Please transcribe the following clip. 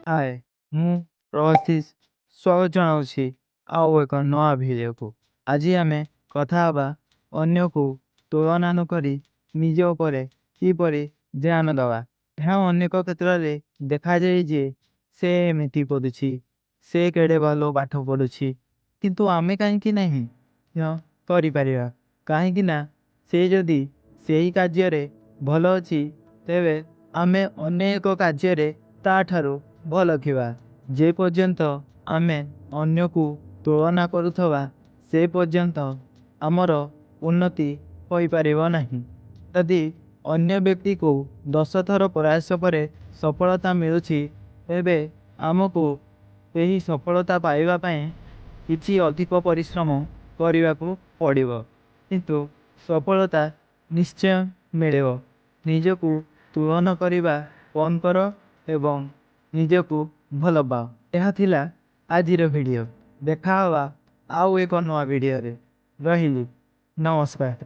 ହାଏ, ମୁଁ ପ୍ରଭାଶିଷ ସ୍ୱାଗତ ଜଣାଉଛି ଆଉ ଏକ ନୂଆ ଭିଡ଼ିଓକୁ। ଆଜି ଆମେ କଥା ହେବା ଅନ୍ୟକୁ ତୁଳନା ନକରି ନିଜ ଉପରେ କିପରି ଧ୍ୟାନ ଦେବା। ଏହା ଅନେକ କ୍ଷେତ୍ରରେ ଦେଖାଯାଏ ଯେ ସେ ଏମିତି କରୁଛି, ସେ କେଡ଼େ ଭଲ ପାଠ ପଢ଼ୁଛି, କିନ୍ତୁ ଆମେ କାହିଁକି ନାହିଁ କରିପାରିବା? କାହିଁକି ନା ସେ ଯଦି ସେହି କାର୍ଯ୍ୟରେ ଭଲ ଅଛି, ତେବେ ଆମେ ଅନେକ କାର୍ଯ୍ୟରେ ତା'ଠାରୁ ଭଲ ଥିବା। ଯେ ପର୍ଯ୍ୟନ୍ତ ଆମେ ଅନ୍ୟକୁ ତୁଳନା କରୁଥିବା, ସେ ପର୍ଯ୍ୟନ୍ତ ଆମର ଉନ୍ନତି ହୋଇପାରିବ ନାହିଁ। ଯଦି ଅନ୍ୟ ବ୍ୟକ୍ତିକୁ 10 ଥର ପ୍ରୟାସ ପରେ ସଫଳତା ମିଳୁଛି, ତେବେ ଆମକୁ ସେହି ସଫଳତା ପାଇବା ପାଇଁ କିଛି ଅଧିକ ପରିଶ୍ରମ କରିବାକୁ ପଡ଼ିବ, କିନ୍ତୁ ସଫଳତା ନିଶ୍ଚୟ ମିଳିବ। ନିଜକୁ ତୁଳନା କରିବା ବନ୍ଦ କର ଏବଂ ନିଜକୁ ଭଲ ପାଅ। ଏହା ଥିଲା ଆଜିର ଭିଡ଼ିଓ। ଦେଖା ହେବା ଆଉ ଏକ ନୂଆ ଭିଡ଼ିଓରେ। ରହିଲି, ନମସ୍କାର।